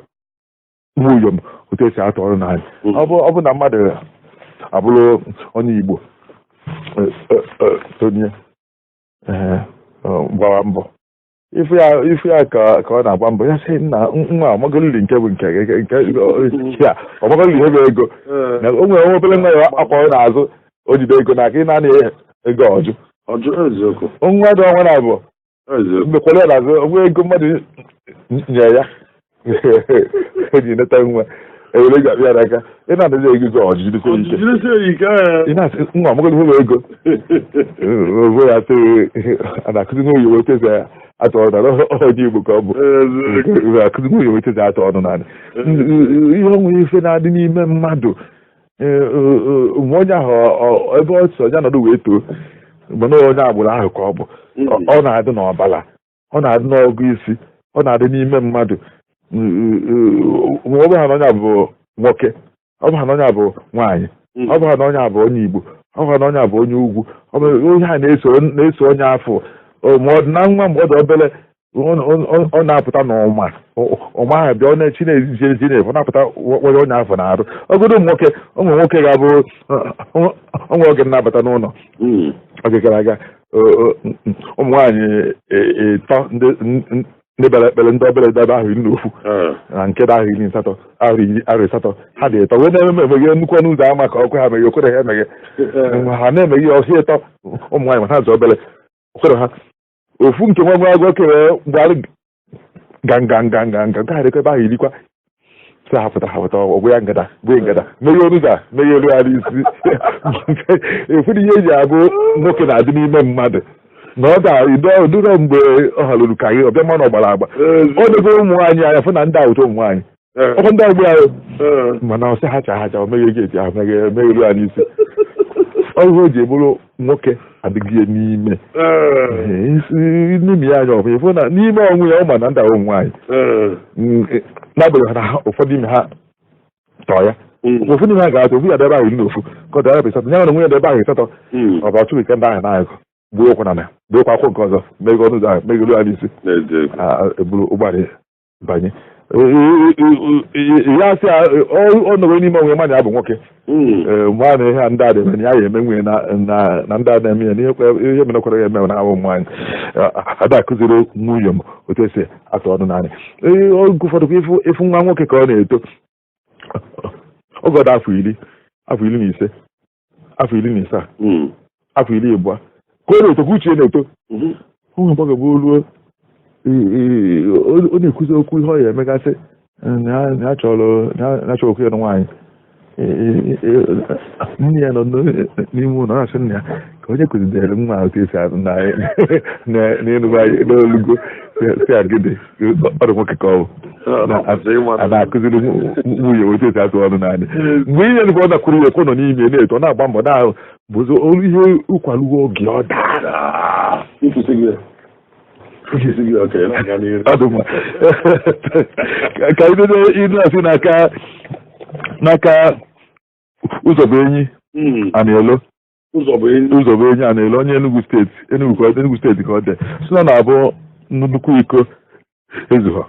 nwuyom otu esi atụ ọrụ n'anya. Ọ bụ na mmadụ abụrụ onye Igbo, tonie, gbawa mbọ, ifu ya ka ọ na-agba mbọ, ya sị nna nwa ọmagolili nke bụ nke nke ya ọmagolili ihe bụ ego na o nwere obere nwa ya akpọrọ n'azụ, o jide ego n'aka, ị na-ana ego ọjụ. Ọjụ, eziokwu. Nwa dị ọnwa na abụọ. Eziokwu. Mgbekwara ya n'azụ onwe ego mmadụ nye ya o ji neta nwa, ewere ego abịa n'aka, ị na-anazi ego ọjụ, jidesie ike. Jidesie ike. Ị na-asị nwa ọmagolili ihe bụ ego obo ya sị a na-akụzi nwa oyibo otu esi atụ ọnụ n'ala. Onye Igbo ka ọ bụ. Akụzi nwa oyibo otu esi atụ ọnụ n'ala. Ihe onwe ife na-adị n'ime mmadụ, mgbe onye ahụ ebe ọ sọ ya nọdụ wee too, mgbe na onye agbụrụ ahụ ka ọ bụ, ọ na-adị n'ọbara, ọ na-adị n'ọgụ isi, ọ na-adị n'ime mmadụ. Ma ọ bụ ha na onye a bụ nwoke, ọ bụ ha na onye a bụ nwaanyị, ọ bụ ha na onye a bụ onye Igbo, ọ bụ ha na onye a bụ onye ugwu, ọ bụ onye a na-eso na-eso onye afọ. Ma ọ dị na nwa mgbe ọ dị obere, ọ na-apụta n'ụma ụma ahụ bịa, ọ na-echi na-ezi ezi na-efu na-apụta onye onye afọ na-arụ ogodo. Ụmụ nwoke, ụmụ nwoke ga-abụ onwe oge nnabata n'ụlọ. Oge gara aga, ụmụ nwaanyị ịtọ ndị bịara ekpere, ndị obere debe ahụ 14 na nke dị ahụ 18, ahụ 10, ahụ 8, ha dị ịtọ wee na-eme emeghe nnukwu ọnụ ụzọ ama ka ọkụ ha meghe, okwere ha emeghe, ha na-emeghe ọsị ịtọ ụmụ nwaanyị, ma ha zụ obere okwere ha. Ofu nke nwa nwa nwoke wee gbara ganganganganga nke ha dịkwa ebe ahụ irikwa sị ha pụta, ha pụta, ọgwụ ya ngada gbuo ngada, meghe ọnụ ụzọ a, meghe elu ya n'isi. Efu ihe eji abụ nwoke na-adị n'ime mmadụ na ọ da mgbe ọ haruru ka gị ọbịa mmanụ ọgbara agba, ọ dịgo ụmụ nwaanyị anya fụ na ndị a ụtọ ụmụ nwaanyị ọkwa ndị agba ahụ, mana ọ sị ha cha ha cha, o meghe gate ahụ, meghe meghe ya n'isi. Ọhụụ o ji bụrụ nwoke adịghị n'ime n'ime ya anya ọfụ, ịfụ na n'ime onwe ya ọ ma na ndị ahụ ụmụ nwaanyị, n'agbanyeghị na ụfọdụ ime ha tọọ ya, ofu n'ime ha ga-atọ ofu ya debe ahụ 14 ka ọ debe ahụ 8, ya nwere onwe ya debe ahụ 8. Ọ bụ ọchụghị nke ndị ahụ na-agụ gbuo ụkwụ na na gbuo ụkwụ akwụ nke ọzọ, meghe ọnụ ụzọ ahụ, meghe ya n'isi, eburu ụgbọala banye ya. Sị ọ nọrọ n'ime onwe mmadụ ya bụ nwoke mgbe a na ihe a ndị a na-eme ya ya eme nwunye na ndị a na-eme ya n'ihe ihe mere kwere ya eme na ahụ ụmụ nwaanyị ada akụziri nwunye m otu esi atụ ọnụ naanị. Oge ụfọdụ kwa ịfụ nwa nwoke ka ọ na-eto, oge ọ dị afọ 10, afọ 15, afọ 17, afọ 20, ka ọ na-eto, ka uche na-eto, ụmụ mgbe gboo ruo, ọ na-ekwuzi okwu ihe ọ ya emegasị na ya chọrọ okwu ya na nwaanyị. Nne ya nọ n'ime ụlọ na-asị nna ya ka onye kụzidere nwa otu esi n'Enugwu anyị n'olugo si agịdị ọdụ nwoke ka ọ bụ a na-akụziri nwunye otu esi atụ ọnụ naanị. Mgbe ihe nụkwa ọ nakwuru ya ekwe nọ n'ime na-eto, ọ na-agba mbọ na bụzi olu ihe ụkwalugo oge ọ daa. Ọ dị mma ka anyị dodo ilu asị n'aka n'aka ụzọ bụ enyi a na-elo. Ụzọ bụ enyi. Ụzọ bụ enyi a na-elo onye Enugu Steeti, Enugu ka Enugu Steeti ka ọ dị, si na na-abụ nnukwu iko ezughọ,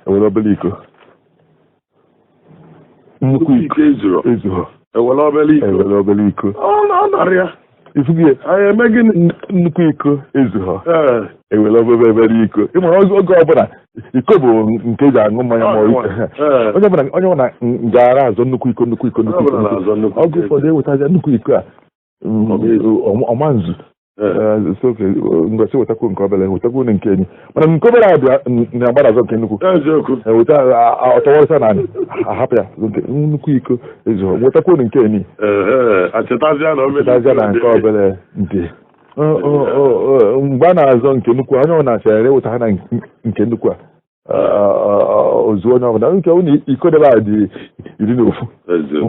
ewere obere iko. Nnukwu iko iko ezuru ezughọ, ewere obere iko. Ewere obere iko. Ọ na-anarị ya. Ifugie. Anyị eme gịnị? Nnukwu iko ezughọ. Ee. Ewere obere obere iko. Ị mara oge ọbụla iko bụ nke eji aṅụ mmanya ma onye ọbụla, onye ọbụla gara azụ nnukwu iko, nnukwu iko, nnukwu iko, nnukwu. Oge ụfọdụ ewetazi nnukwu iko a, ọma nzu so ngosi wetakwu nke obere, wetakwu nke enyi, mana nke obere a bịa na-agbara azọ nke nnukwu. Eweta ọtọwọrịsa na ahapụ ya nke nnukwu iko ezu, wetakwu nke enyi na nke obere nke mgbe a na-azọ nke nnukwu, onye ọbụla chere eweta ha na nke nnukwu a ozuo onye ọbụla. Nke onye iko debe a dị 11,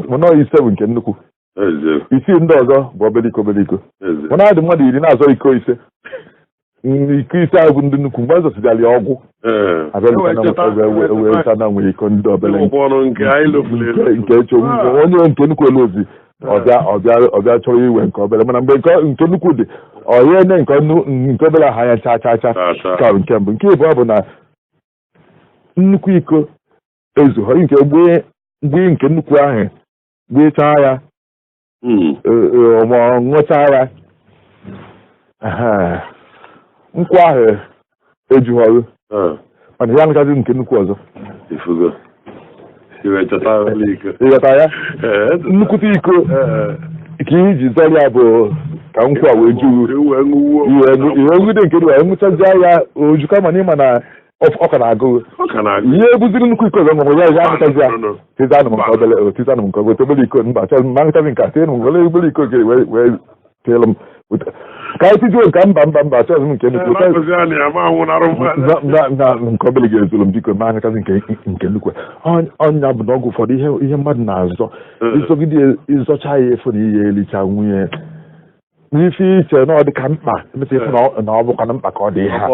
mana 5 bụ nke nnukwu, 6 ndị ọzọ bụ obere iko, obere iko. Mana adị mmadụ 10 na-azọ iko 5, iko 5 ahụ bụ ndị nnukwu. Mgbe azọsịdara ya ọgwụ abịa na nwere iko ndị obere nke eche onye nke nnukwu elu ozi ọbịa chọrọ iwe nke obere, mana mgbe nke nnukwu dị ọya ene nke obere ahụ anya chaa chaa chaa. Ka nke mbụ. Nke ịbụọ bụ na nnukwu iko ezughọ nke gbee nke nnukwu ahụ gbechaa ya ma ọ ṅụchaa ya, nkwụ ahụ ejughọrụ, mana ya ṅụchazi nke nnukwu ọzọ. Ịghọta ya, nnukwute iko ka iji zọrọ ya bụ ka nkwụ a wee juru iwe nwude nke wee ṅụchazie ya oju, kama na ịma na ọ ka na-agụghị ihe ebuziri nnukwu iko ọzọ nwere ya ya aṅụchazi ya. Tizanụ m nke obere, tizanụ m nke obere, obere iko mba, chọrọ m aṅụchazi nke a, tienụ m obere obere iko nke wee tielụ m ka anyị tijuo nke mba mba mba, chọrọ m nke nnukwu na nke obere ga-ezuru m, biko ma aṅụchazi nke nnukwu. Ọnya bụ na ọgwụ ụfọdụ ihe mmadụ na-azọ ịzọgide ịzọcha ya efu na ihe elicha nwunye n'ife iche na ọ dị ka mkpa emesịa ife na ọ bụkwa na mkpa ka ọ dị ha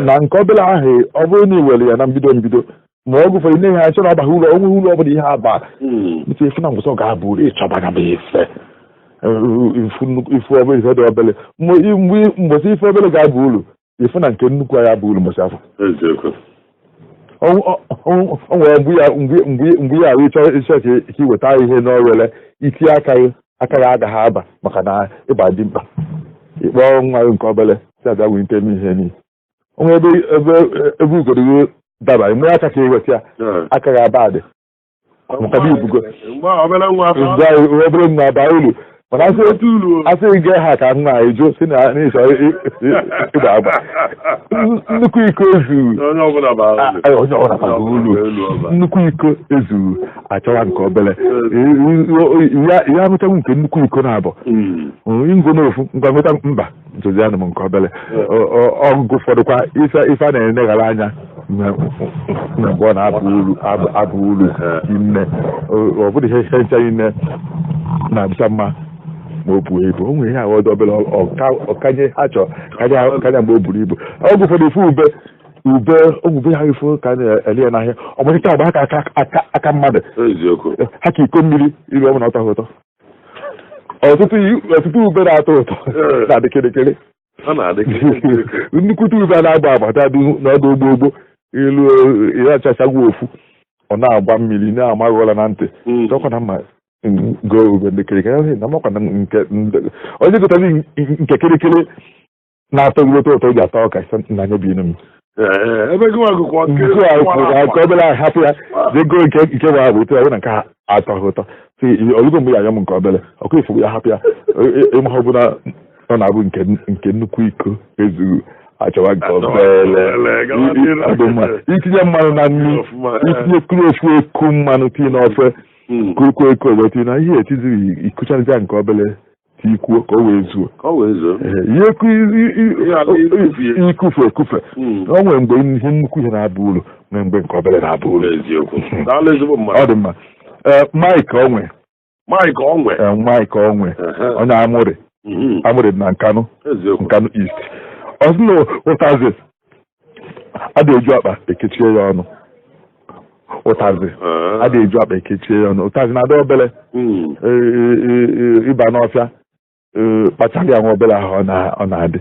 na nke obere ahụ. Ọ bụrụ na ị were ya na mbido mbido ma ọgwụ ụfọdụ nne ha chọrọ abaghị ụlọ onwe ụlọ ọbụla ihe aba emesịa ife na ngwụsọ ga-abụ uru ịchọba ya bụ ife ifu obere ife dị obere mgbe mbọsị ife obere ga-aba uru, ifu na nke nnukwu ya bụ uru mbọsị afọ o nwere mgbe ya ahụ ịchọ ịchọ ka ị weta ihe n'owere itinye aka gị, aka ya agaghị aba maka na ịgba dị mkpa. Ịkpọọ nwa gị nke obere si abịa wulite m ihe niile onwe ebe ebe ebe ugodo gị daba mgbe aka ka eweta ya aka gị aba dị maka na ibugo obere nwa aba uru, mana asị gị ha ka nwa anyị jụ si na n'ịchọ ịgba agba nnukwu iko ezuru onye ọbụla bara uru, nnukwu iko ezuru achọwa nke obere ya aṅụchanwu nke nnukwu iko na-abụ ngwo n'ofu ngwa nweta mba ntụzianụ m nke obere. Ọgụgụ ụfọdụ kwa ife a na-eneghara anya mgbe ọ na-abụ uru ime ọ bụrụ ihe ncha ime na-abụcha mma ma o buo ibu. O nwere ihe ahụ obere ọkanye ha chọrọ kanya mgbe o buru ibu. Ọgwụ ụfọdụ ife ube ube ogwube ha ifo ka a na-ele ya n'ahịa ọmalite agba aka aka aka mmadụ ha ka iko mmiri ibe ọ bụla ọtọ ụtọ. Ọtụtụ ube na-atọ ụtọ na-adị kịrịkịrị, nnukwute ube a na-agba agbata n'ọdụ ogbo ogbo ilu ya achachagwu ofu ọ na-agba mmiri na-amaghị ụra na ntị chọkwa na mma go ube ndị kịrịkịrị na makwa na nke onye gotazi nke kịrịkịrị na-atọ ụtọ ụtọ ji atọ ọka na anya bi m nke obere ahụ hapụ ya jee goo nke nke bụ abụ ụtọ ya na nke atọghị ụtọ olugo mgbe ya ayọ m nke obere ọkụ ifu ya hapụ ya ịma ọ bụla ọ na-abụ nke nnukwu iko ezughị achọwa nke obere. Itinye mmanụ na nri, itinye kuru ofu eku mmanụ tinye n'ofe kurukwu eku ọzọ tinye na ihe etiziri ikucharịza nke obere tikwuo ka o wee zuo ihe ikufe ekufe. O nwere mgbe ihe nnukwu ihe na-aba uru, nwee mgbe nke obere na-aba uru. Ọ dị mma. Mike Onwe, Mike Onwe onye Amụrị Amụrị dị na Nkanu, Nkanu East. Ọ sị na ụtazị adị eju akpa ekechie ya ọnụ. Ụtazị adị eju akpa ekechie ya ọnụ. Ụtazị na-adị obere ịba n'ọfịa kpachara ya nwa obere ahụ ọ na-adị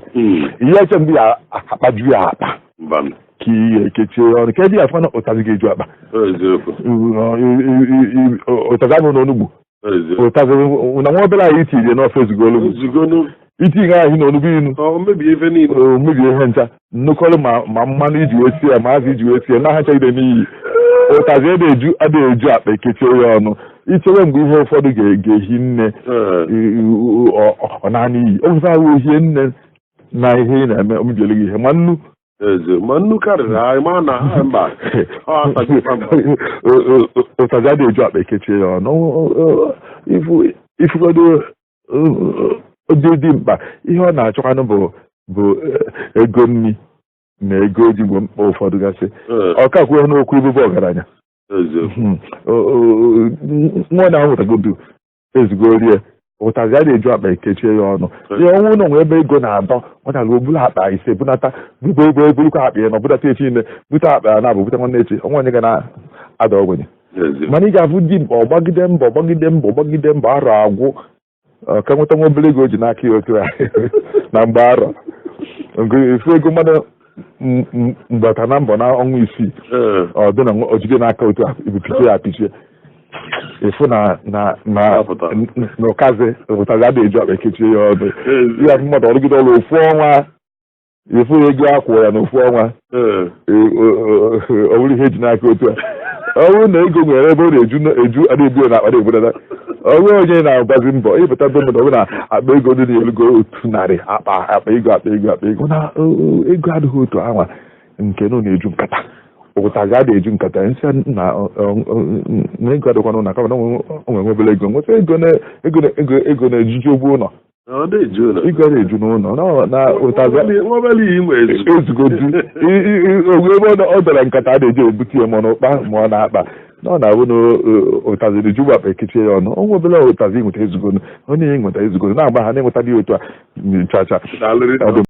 ihe eche mgbe ya akpaju ya akpa ka ihe ekechie ya ọnụ ka ebe ya afọ na ụtazị ga-eju akpa. Ụtazị anụ n'onugbu ụtazị na nwa obere ahụ itiri n'ofe ezugolu. Itinye ahụ na onugbu inu. Ọ mebie ife niile. O mebie ihe ncha nnukọrọ, ma mmanụ iji wee sie ya, ma azụ iji wee sie na ha nchagide n'iyi. Ụtazị ede eju akpa ekechie ya ọnụ, ichewe mgbe ihe ụfọdụ ga-ehi nne. Ọ naanị iyi o nwere ahụ ohie nne na ihe ị na-eme, o mebiela gị ihe, ma nnu. Eze, ma nnu karịrị anyị ma na ha mba ọ asaghị kpamkpam. Ụtazị adịghị eju akpa ekechie ya ọnụ. Ifugodo dị dị mkpa, ihe ọ na-achọkwanụ bụ ego nri na ego eji gbo mkpa ụfọdụ gasị. Ọ ka kwuo n'okwu ibube ọgaranya. Eze. Nwa na ahụtagodu ezigbo rie ụtazị a na-eju akpa ekechie ya ọnụ. Ihe ọnwụ ụlọ nwee ebe ego na-adọ nwata obulu akpa ise bunata bube ego, eburukwa akpa ya na ọbụdata echi niile, bute akpa ya na-abụ bute nwanne echi, ọnwa onye ga na-ada ogbenye. Mana ị ga-afụ di mkpa, ọgbagide mbọ, gbagide mbọ, gbagide mbọ, arọ agwụ, ọ ka nweta nwa obere ego o ji n'aka ya otu a na mgbe arọ nke ifu ego mmadụ mgbata na mbọ na ọnwa 6. Ọ dị na o jide n'aka otu a ibu pichie ya apichie, ịfụ na Apụta. na ụkazi ụtazi a na-eju akpa ekechie ya ọnụ. Ya mmadụ ọrụgide ọrụ ofu ọnwa, ịfụ ya ego akwụ ya n'ofu ọnwa. Ọ bụrụ ihe eji n'aka otu a, ọ bụrụ na ego nwere ebe ọ na-eju eju, a na-ebu ya n'akpa na-ebudata, ọ bụrụ onye na-agbazi mbọ ịpụta be mmadụ, ọ bụrụ na akpa ego dị n'elugo 100, akpa akpa ego, akpa ego, akpa ego na ego adịghị otu anwa nke nọ na-eju nkata. Ụtazi a na-eju nkata nsị na na ego adịkwana ụlọ, kama na o nwere obere ego nweta ego na ego na ego ego na-ejuju ụgwọ ụlọ. Ọ na-eju ụlọ. Ego na-eju n'ụlọ na ụtazi nwa obere ihe nwe ezu. Ezugodu ogwe ebe ọ dara nkata a na-eji ebute ya, ma ọ n'ụkpa ma ọ na-akpa na ọ na-abụ na ụtazi na eju akpa ekechie ya ọnụ. Onwe obere ụtazi nweta ezugonu, onye ya nweta ezugonu na-agba ha na-enweta dị otu a chacha. Daalụ. Ọ dị.